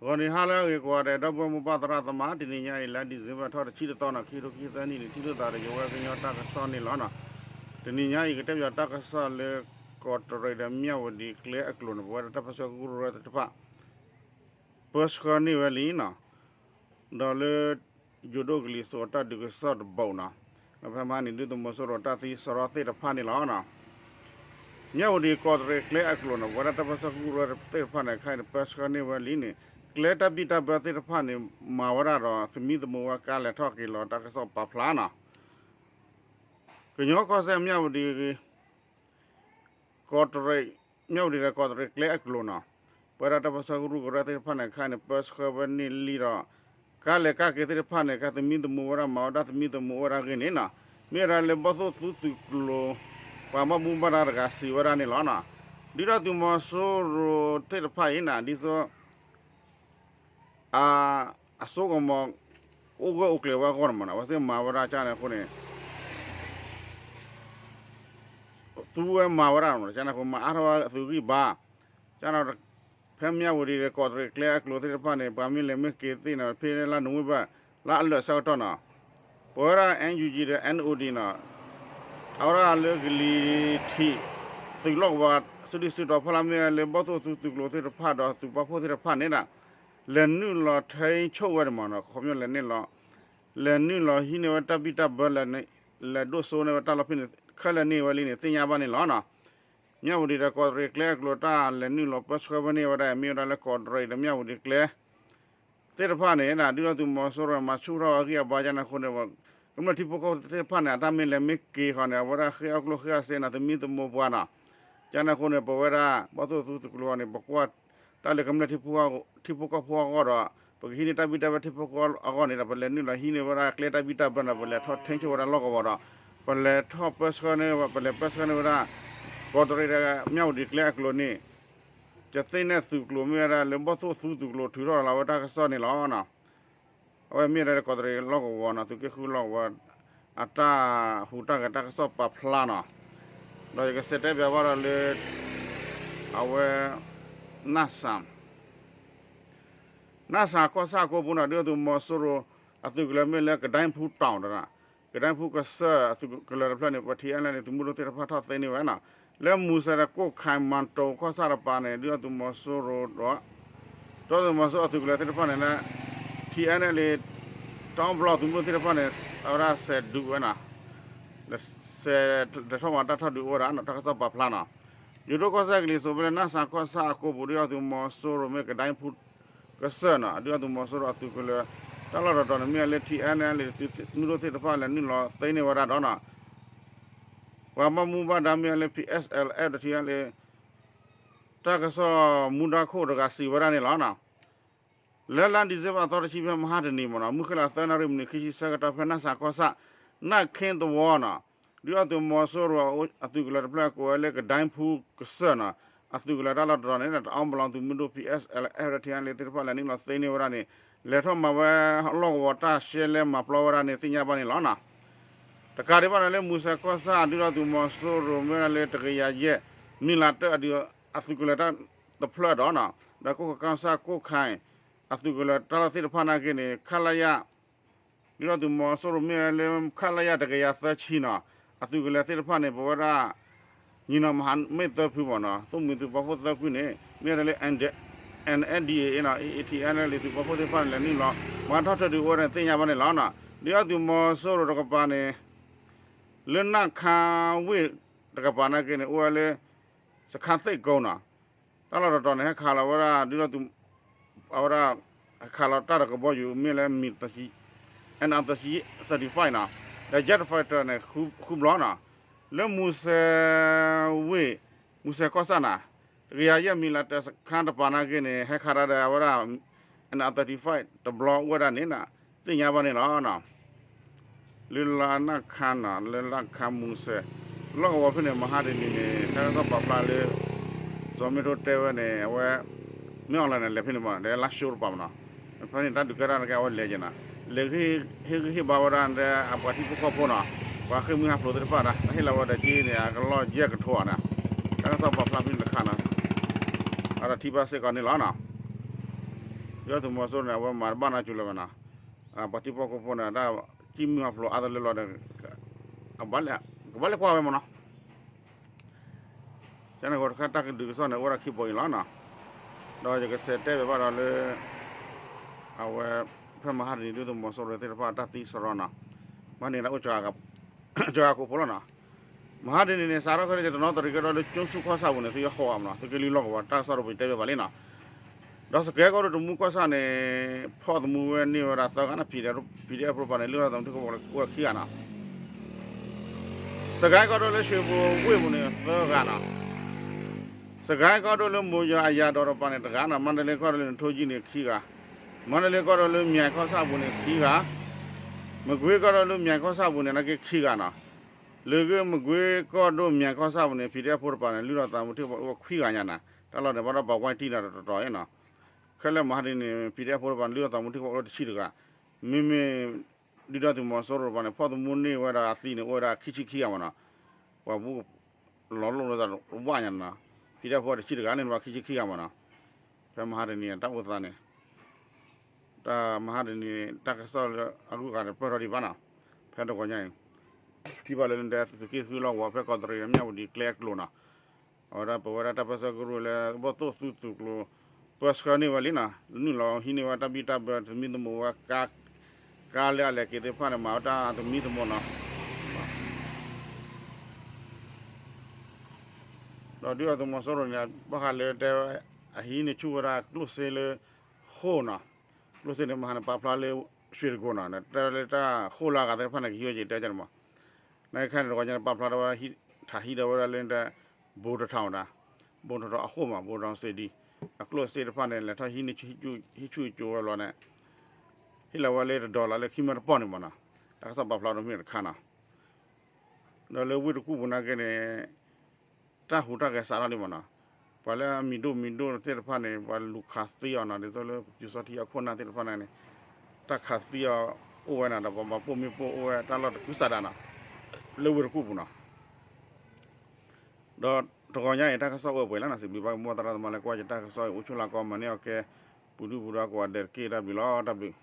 ဂီၤနံၤဟါလၢအဂ့ၤကိးဂၤဒဲး ဒီပုၢ်ဝဲၢ်မိၢ်ပၢ်သရၣ်သမါ, တနံၤညါအံၤလါ December ထီၣ်တဆံတသီန့ၣ် ခံကထိခံဆံသၢနံၣ်န့ၣ် ထံၣ်လိာ်သးဒီးယဝဲကညီတၢ်ကစီၣ်န့ၣ်လီၤနီၤ. တနံၤညါအံၤ ကတဲပၠးတၢ်ကစီၣ်လၢ ကီးတရံးဒီးမၠၣ်ဝတံၤကျဲအကျိၤန့ၣ် ပဝဲဒၣ်တၢ်ပၢဆှၢကရူၢ်ကရၢသ့ၣ်တဖၣ် ပၢဆှၢန့ၢ်ဝဲလံနီၤ. ဒီးလၢ ယိၤဒိၣ်ကလံၤစိးတၢ်ဒုးကစီၣ်တဘီနီၤ, ဒီးဖဲမဟါန့ၣ် ဒုးသုးမီၤစိရိၤတၢ်သံစရီသ့ၣ်တဖၣ်န့ၣ်လီၤနီၤ. မၠၣ်ဝတံၤကီးတရံးကျဲအကျိၤနီၤ ပဝဲဒၣ်တၢ်ပၢဆှၢကရူၢ်ကရၢသ့ၣ်တဖၣ်န့ၣ် ခဲအံၤန့ၣ် ပၢဆှၢန့ၢ်ဝဲလံန့ၣ် ကျဲတၢ်ဘံၣ်တၢ်ဘၢသ့ၣ်တဖၣ်န့ၣ် မၤဝဲဒၣ်ဒီး သမံသမိးဝဲကါလဲၤထီၣ်က့ၤလီၤ တၢ်ကစီၣ်ပာ်ဖျါနီၤ. ကညီကီၢ်စဲၣ်မၠၣ်ဝတံၤ ကီးတရံး, မၠၣ်ဝတံၤဒီးကီးတရံးကျဲအကျိၤနီၤ, ပဝဲဒၣ်တၢ်ပၢဆှၢကရူၢ်ကရၢသ့ၣ်တဖၣ်န့ၣ် ခဲအံၤန့ၣ် ပၢဆှၢဝဲန့ၢ်လံဒီး ကါလဲၤကါက့ၤသ့ၣ်တဖၣ်န့ၣ် ကသမံသမိးဝဲဒၣ် မၤဝဲဒၣ်သမံသမိးဝဲဒၣ်အဂ့ၢ်န့ၣ်နီၤ, မ့ၢ်ဝဲဒၣ်လၢဘီၣ်သိၣ်သူသုးကျိၤ ပှၤဘၣ်မူဘၣ်ဒါတဂၤစံးဝဲဒၣ်န့ၣ်လီၤနီၤ. ဒုၣ်ဒါသုးမီၤစိရိၤသ့ၣ်တဖၣ်အံၤန့ၣ် ဒ်သိး အစိကမီၤ အိၣ်ဂၢၢ်အိၣ်ကျၢၤဝဲအဂီၢ်န့ၣ်မးနီၤ, အဝဲသ့ၣ်မၤဝဲဒၣ်ကၢ်န့ၣ်အဃိန့ၣ် သူဝဲမၤဝဲဒၣ်မးနီၤ, ကၢ်န့ၣ်အဃိ မၤအါထီၣ်ဝဲအသုးဂံၢ်ဘါ, ကၢ်န့ၣ် ဖဲမၠၣ်ဝတံၤဒီးကီးတရံးကျဲအကျိၤသ့ၣ်တဖၣ်န့ၣ် ပှၤမ့ၢ်လဲၤမ့ၢ်က့ၤသ့ၣ်န့ၣ် ဖဲလၢ November လါအလၢာ်ဆၢကတီၢ်နီၤ, ပဝဲဒၣ် NUG ဒီး NOD နီၤ, အဝဲဒၣ်လၢကလံၤထံး သုးလီၢ်ကဝီၤ စုဒုၣ်စုတီၤဖီလာ် မ့ၢ်ဝဲလၢဘီၣ်သိၣ်သူသုးကျိၤသ့ၣ်တဖၣ်ဒီးသုးပာ်ဖှိၣ်သ့ၣ်တဖၣ်န့ၣ်ဒီး လဲၤနုာ်လီၤထိန်းချုပ်ဝဲန့ၣ်မးနီၤ, ခီပညီလဲၤနုာ်လီၤ လဲၤနုာ်လီၤဟံးန့ၢ်ဝဲတၢ်ဘံၣ်တၢ်ဘၢ လဲၤဒိၣ်စိန့ၢ်ဝဲတၢ်လီၢ်ဖဲန့ၣ် ခဲလၢာ်န့ၢ်ဝဲလံန့ၣ် သ့ၣ်ညါဘၣ်န့ၣ်လီၤနီၤ. မၠၣ်ဝတံၤဒီးကီးတရံးကျဲအကျိၤ တၢ်လဲၤနုာ်လီၤပၢဆှၢဝဲန့ၢ်ဝဲဒၣ် မ့ၢ်ဝဲဒၣ်လၢကီးတရံးဒီးမၠၣ်ဝတံၤကျဲ သ့ၣ်တဖၣ်န့ၣ် ဒုၣ်ဒါသုးမီၤစိရိၤမၤဆူၣ်ထီၣ်အဂံၢ်အဘါ ကၢ်န့ၣ်အဃိန့ၣ် ကမျၢၢ်ထံဖိကီၢ်ဖိသ့ၣ်တဖၣ်န့ၣ် အတၢ်မ့ၢ်လဲၤမ့ၢ်က့ၤဃီန့ၣ် အဝဲဒၣ်ဃ့အီၣ်ကျိၣ်ဃ့အီၣ်စ့နီၤ သမံသမိးပှၤနီၤ, ကၢ်န့ၣ်အဃိန့ၣ် ပဝဲဒၣ် ဘီၣ်သိၣ်သူသုးကျိၤအံၤန့ၣ် ပကွၢ်တၢ်လၢကမျၢၢ် ထံဖိကီၢ်ဖိအဂီၢ်ဒီး ပကဟံးန့ၢ်တၢ်ဘံၣ်တၢ်ဘၢထံဖိကီၢ်ဖိအဂီၢ်န့ၣ်ဒီး ပလဲၤနုာ်လီၤဟံးန့ၢ်ဝဲဒၣ်ကျဲတၢ်ဘံၣ်တၢ်ဘၢန့ၣ် ပလဲၤထီၣ်ထိန်းချုပ်ဝဲဒၣ်လီၢ်ကဝီၤဒီး ပလဲၤထီၣ်ပၢဆှၢန့ၢ်ဝဲ ပလဲၤပၢဆှၢန့ၢ်ဝဲဒၣ် ကီးတရံးဒီးမၠၣ်ဝတံၤကျဲအကျိၤန့ၣ် ကသ့ၣ်နဲၣ်သုးကျိၤမ့ၢ်ဝဲဒၣ်လၢဘီၣ်သိၣ်သူသုးကျိၤထုးထီၣ်လီၤဝဲတၢ်ကစီၣ်န့ၣ်လီၤ. အဝဲမ့ၢ်ဝဲဒၣ်လၢကီးတရံးလီၢ်ကဝီၤနီၤ သုးက့ဃုလီၢ်ကဝီၤ အတၢ်ဟူးတၢ်ဂဲၤတၢ်ကစီၣ်ပာ်ဖျါနီၤ, ဒီးယကစံးတဲပၠးဘၣ်ဒီးလၢ အဝဲ နၢ်စၣ် နၢ်စၣ်ကီၢ်ဆၣ်အကိပူၤနီၤ ဒုၣ်ဒါသုးမီၤစိရိၤ အသုးကလၢၤမ့ၢ်လၢကဒဲဖူတီၤဒီး ကဒဲဖူကစၢၢ်အသုးကလၢၤတဖျၢၣ်န့ၣ် ပ ထံၣ်အဲၣ်အဲၣ်လ် န့ၣ် သုးမုၢ်ဒိၣ်သ့ၣ်တဖၣ်ထီၣ်သ့န့ၢ်ဝဲနီၤ, လၢမူစဲးဒီးကိၣ်ခါမၤတိၤကီၢ်ဆၣ်တပၤန့ၣ် ဒုၣ်ဒါသုးမီၤစိရိၤဒီး ဒုၣ်ဒါသုးမီၤစိရိၤအသုးကလၢၤသ့ၣ်တဖၣ်န့ၣ် ထံၣ်အဲၣ်အဲၣ်လ် န့ၣ် တအီဘျီသုးမုၢ်ဒိၣ်သ့ၣ်တဖၣ်န့ၣ် အဝဲဒၣ်စဲးဒုးဝဲနီၤ, စဲး လဲၤထီၣ်မၤတၢ်ထီၣ်ဒုးအိၣ်ဝဲဒၣ်နီၤ တၢ်ကစီၣ်ပာ်ဖျါနီၤ, ယိၤဒိၣ်ကီၢ်စဲၣ်ကလံၤစိးဖဲလၢနၢ်စၣ်ကီၢ်ဆၣ်အကိပူၤ ဒုၣ်ဒါသုးမီၤစိရိၤမ့ၢ်ကဒဲဖူ ကစၢၢ်နီၤ ဒုၣ်ဒါသုးမီၤစိရိၤအသုးကလၢၤ တၢ်လီၢ်တတီၤန့ၣ် မ့ၢ်ဝဲလၢ ထံၣ်အဲၣ်အဲၣ်လ် သုးမုၢ်ဒိၣ်သ့ၣ်တဖၣ်လဲၤနုာ်လီၤသ့န့ၢ်ဝဲဒၣ်ဒီးနီၤ, ပှၤဘၣ်မူဘၣ်ဒါမ့ၢ်ဝဲလၢ ပီၣ်အဲၣ်စဲၣ်လ်အ့ၣ် ဒီး ထံၣ်အဲၣ်အဲၣ်လ် တၢ်ကစီၣ်မူဒါခိၣ်တဂၤစံးဝဲဒၣ်န့ၣ်လီၤနီၤ. လၢလါ December အသီတဆံဖဲမဟါတနံၤမ့ၢ်နီၤ မုၢ်ဃ့ၢ်လီၤသၢနၣ်ရံၣ်မံးနံးခံဆံဆၢကတီၢ် ဖဲနၢ်စၣ်ကီၢ်ဆၣ် နၢ်ခ့သဝီနီၤ ဒုၣ်ဒါသုးမီၤစိရိၤအသုးကလၢၤတဖျၢၣ်ကိးဝဲလၢကဒဲဖူကစၢၢ်နီၤ အသုးကလၢၤတၢ်လီၢ်တတီၤန့ၣ် တအီဘျီသုးမုၢ်ဒိၣ် ပီၣ်အဲၣ်စဲၣ်လ်အ့ၣ် ဒီး ထံၣ်အဲၣ်အဲၣ်လ် သ့ၣ်တဖၣ်လဲၤနုာ်လီၤသ့န့ၢ်ဝဲဒၣ်န့ၣ် လဲၤထီၣ်မၤဝဲလီၢ်ကဝီၤတၢ်ရှဲလဲမၤပျီဝဲဒၣ်န့ၣ် သ့ၣ်ညါဘၣ်န့ၣ်လီၤနီၤ. တကးဒံးဘၣ်န့ၣ် လၢမူစဲးကီၢ်ဆၣ် ဒုၣ်ဒါသုးမီၤစိရိၤမ့ၢ်ဝဲဒၣ်လၢတကယၤယဲၢ် မံၤလၤတၢၣ်အသုးကလၢၤတၢ်တဖျၢၣ်ဒီးနီၤ ဒီးကီၢ်ခါကီၢ်ဆၣ်ကိၣ်ခါ အသုးကလၢၤတၢ်လီၢ်သ့ၣ်တဖၣ်နာ်က့န့ၣ် ခလရ ဒုၣ်ဒါသုးမီၤစိရိၤမ့ၢ်ဝဲလၢ ခလရ တကယၤသၢဆံနီၤ အသုးကလၢၤသ့ၣ်တဖၣ်န့ၣ် ပဝဲဒၣ် ညီနောင်မဟာမိတ်သၢဖုမ့ၢ်နီၤ သိၣ်မှံၤသုးပာ်ဖှိၣ်သၢဖုန့ၣ် မ့ၢ်ဝဲဒၣ်လၢ NDAA နီၤ ထံၣ်အဲၣ်အဲၣ်လ် သုးပာ်ဖှိၣ်သ့ၣ်တဖၣ်န့ၣ် လဲၤနုာ်လီၤ မၤထီၣ်ထၢဒုးအိၣ်ဝဲဒၣ်န့ၣ် သ့ၣ်ညါဘၣ်န့ၣ်လီၤနီၤ. ဒုၣ်ဒါသုးမီၤစိရိၤတကပၤန့ၣ် လၢနၢ်ခါဝ့ၢ်တကပၤနာ်က့န့ၣ် အိၣ်ဝဲလၢ စခန်းသိမ်းကုန်းနီၤ တၢ်လီၢ်တတီၤန့ၣ် ဟဲခးလီၤဝဲဒၣ် ဒုၣ်ဒါသုး အဝဲဒၣ် ဟဲခးလီၤတၢ်တကဘီယူၤ မ့ၢ်လၢမံၤ သၢဆံ NR သၢဆံ သၢဆံဃိးနီၤ ဒီး jet fighter န့ၣ် ဃုဘျီနီၤ လၢမူစဲးဝ့ၢ် မူစဲးကီၢ်ဆၣ်နီၤ တကယၤယဲၢ် မံၤလၤတၢၣ်စခန်းတပၤနာ်က့န့ၣ် ဟဲခးတၢ်ဒီးအဝဲဒၣ် NR thirty-five တဘျီအိၣ်ဝဲဒၣ်န့ၣ် သ့ၣ်ညါဘၣ်န့ၣ်လီၤ. လၢလါနၢ်ခါနီၤ လၢလါခါမူစဲး လီၢ်ကဝီၤဖဲန့ၣ် မဟါတနံၤန့ၣ် တၢ်ကစီၣ်ပာ်ဖျါလၢ စီၤမ့ထိတဲဝဲန့ၣ် အဝဲ မ့ၢ် online န့ၣ် လဲၤဖဲန့ၣ်မး ဒီးလါၡိတပၤမးနီၤ ဖဲန့ၣ် တၢ်ဒုးကဲထီၣ်နာ်က့ အဝဲလဲၤက့ၤနီၤ လဲၤဟ့ၣ်ဂံၢ်ဟ့ၣ်ဘါဝဲဒၣ် အပှၤထံဖိကီၢ်ဖိနီၤ ပှၤဃ့ၢ်မှံဟးဖျိးသ့ၣ်တဖၣ်ဒီး တၢ်ဟ့ၣ်လီၤဝဲဒီးက့န့ၣ် အကလီၢ်ယဲၢ်ကထိဧါန့ၣ် တၢ်ကစီၣ်ပာ်ဖျါဖဲန့ၣ်တခါနီၤ အဒီးထံၣ်ဘၣ်စ့ၢ်ကီးန့ၣ်လီၤနီၤ. ဒုၣ်ဒါသုးမီၤစိရိၤန့ၣ် အဝဲမၤတဘၣ်နီတစူၤလၢၤဘၣ်နီၤ, ပှၤထံဖိကီၢ်ဖိန့ၣ် တၢ်စံၣ်မုၢ်အဖျိအါတလၢလီၤဒီး ကဘၣ်လဲၤကွၢ်ဝဲမ့ၢ်နီၤ. ကန့ၣ်အဃိတခါ တၢ်ကဒုးကစီၣ်န့ၣ် အိၣ်ဝဲဒၣ်ခံဘိအံၤလီၤနီၤ. ဒီးယကစးတဲဘၣ်ဘၣ်ဒီးလၢ အဝဲ ဖဲမဟါတနံၤ ဒုၣ်ဒါသုးမီၤစိရိၤသ့ၣ်တဖၣ်တၢ်သံစရီနီၤ, မဟါတနံၤန့ၣ် အိၣ် ကီၤဂၤခိၣ်ဖိလီၤနီၤ. မဟါတနံၤန့ၣ် စးထီၣ်ခဲန့ၣ် ယတနီသရံၣ်ကဒီးလၢကၠိဆူၣ်ကီၢ်ဆၣ်ပူၤန့ၣ် သုယဟီၣ်အါမးနီၤ, သုကလံလီၢ်ကဝီၤ တၢ်ကစီၣ်တပူၤတဲဘၣ်ဘၣ်လံနီၤ. ဒီးစကဲကီၢ်ဒိၣ်တမူကီၢ်ဆၣ်န့ၣ် ဖီၣ်သမူဝဲန့ၢ်ဝဲဒၣ်သၢဂၤန့ၣ် ဖံးဒဲး ဖံးဒဲးအဖိတဖၣ်န့ၣ် လုၢ်ထီၣ်သးသမူထံဖိကီၢ်ဖိခံဂၤနီၤ. စကဲကီၢ်ဒိၣ်လၢ ရွှေဘိုဝ့ၢ်ပူၤန့ၣ် သၢဂၤနီၤ. စကဲကီၢ်ဒိၣ်လၢမိယၤအယၤဒီးတပၤန့ၣ် တဂၤနီၤ, မါတလ့ကီၢ်ဒိၣ်လၢနထိကံန့ၣ် ခံဂၤ, မါတလ့ကီၢ်ဒိၣ်လၢ မၠဲၣ်ကီၢ်ဆၣ်ပူၤန့ၣ် ခံဂၤ, မကွ့ကီၢ်ဒိၣ်လၢ မၠဲၣ်ကီၢ်ဆၣ်ပူၤန့ၣ် နာ်က့ခံဂၤနီၤ. လၢဂ့ၢ်မကွ့ကီၢ်ဒိၣ် မၠဲၣ်ကီၢ်ဆၣ်ပူၤန့ၣ် ဖံးဒဲးအဖိတပၤန့ၣ် လုၢ်ထီၣ်သးသမူထံဖိကီၢ်ဖိခွံဂၤညါနီၤ, တၢ်လီၢ်န့ၣ် ဘၣ်ဒီးပှၤဝဲတံၢ်နီၤတတီၤအံၤနီၤ. ခဲလၢာ်မဟါတနံၤန့ၣ် ဖံးဒဲးအဖိတပၤန့ၣ် လုၢ်ထီၣ်သးသမူထံဖိကီၢ်ဖိတဆံတဂၤ, မ့မ့ၢ် ဒုၣ်ဒါသုးမီၤစိရိၤတပၤန့ၣ် ဖီၣ်သမူန့ၢ်ဝဲဒၣ်အသံန့ၣ် အိၣ်ဝဲဒၣ်ခံဆံခံဂၤမးနီၤ. ပှၤဘူၣ် လီၤလိၣ်လိာ်သးတဝၣ်ညါနီၤ, ဖံးဒဲးအဖိတဆံတဂၤန့ၣ် ပှၤခံဆံခံဂၤမးနီၤ. ဖဲမဟါတနံၤ တၢ်အိၣ်သးန့ၣ် တၢ်မဟါတနံၤ တၢ်ကစီၣ်လၢအဂုၤအဂၤတပၢၢ်ထီၣ်ဒံးဘၣ်နီၤ. ဖဲတဂီၤညါအံၤ ထံၣ်ဘၣ်လၢနတဲသုးက့ၢ်သုးလီၢ်ကဝီၤ ဖဲကီးတရံး မၠၣ်ဝတံၤကျဲအကျိၤနီၤ, အဝဲဒၣ်ပဝဲဒၣ်တၢ်ပၢဆှၢကရူၢ်လၢ ဘီၣ်သိၣ်သုးသုးကျိၤ ပၢဆှၢန့ၢ်ဝဲလံနီၤ, နုာ်လီၤဟံးန့ၢ်ဝဲတၢ်ဘံၣ်တၢ်ဘၢ သမံသမိးဝဲ ကါလၢအလဲၤက့ၤသ့ၣ်တဖၣ်န့ၣ် မၤဝဲတၢ်သမံသမိးနီၤ. ဒီးဒုၣ်ဒါသုးမီၤစိရိၤန့ၣ် ဘၣ်ဃးလၢတဲဝဲ အဟံးန့ၢ်ဆူၣ်ဝဲဒၣ်ကျိၣ်စ့လၢ ဃိၣ်နီၤ, ကျိၣ်စ့န့ၣ် မဟါန့ၣ် ပာ်ဖျါလၢ ရွှေတံဂုံနီၤ, တဲလၢတၢ်ဃိၣ်လၢအဂၤသ့ၣ်တဖၣ်န့ၣ် ကဟံးဝဲက့ၤတဲန့ၣ်မး. နာ်က့ခဲန့ၣ် တဂီၤညါန့ၣ် ပာ်ဖျါထီၣ်ဝဲဒၣ် ထးဟံးဒီးဝဲဒၣ်လၢတဲ ဘိတထီၣ်ဝဲဒၣ်, ဘိတထီၣ်အဃိၣ်မး ဘိတထီၣ်စ့ဒံ, အကျိၣ်အစ့တဖၣ်န့ၣ် လဲၤထီၣ်ဟံးန့ၢ် ဟံးဆူၣ်ဟံးကၠိဝဲလီၤန့ၣ် ဟ့ၣ်လီၤဝဲလၢတဒီလၢခံမၢတပီၢ်န့ၣ်မးနီၤ, တၢ်ကစီၣ်ပာ်ဖျါထီၣ်မ့ၢ်တခါနီၤ. ဒီးလၢဝ့ၢ်တကူၣ်ပူၤနာ်က့န့ၣ် တၢ်ဟူးတၢ်ဂဲၤစးထီၣ်လံမးနီၤ, ပှၤလၢအမံၤဒိၣ်မံၤဒိၣ်သ့ၣ်တဖၣ်န့ၣ် ပှၤလူၤခးသံအီၤနီၤ, ဒ်သိးလၢပျူစောထီးအခိၣ်အနၢ်သ့ၣ်တဖၣ်န့ၣ် တၢ်ခးသံအီၤအိၣ်ဝဲနီၤ, ဒီးပှၤဘၣ်ပိာ်မ့ၣ်ပိာ်အိၣ်ဝဲတၢ်လီၢ်တကူစးဒၣ်နီၤ, လၢဝ့ၢ်တကူၣ်ပူၤနီၤ. ဒီးတဂီၤညါအံၤ တၢ်ကစီၣ်အိၣ်ပှဲၤလံနီၤ, စံးဘျုးဘၣ်က့ၤမိၢ်သရၣ်သမါလၢကွၢ်ယတၢ်ကစီၣ်အံၤ အိၣ်ဆူၣ်လၢကီမၤန့ၢ်အီၤကဲ ပူၤဒုၣ်ပူၤဒါကိးဂၤဒဲးတက့ၢ်, တၢ်ဘျုးလီၤ, တၢ်ဘျုး.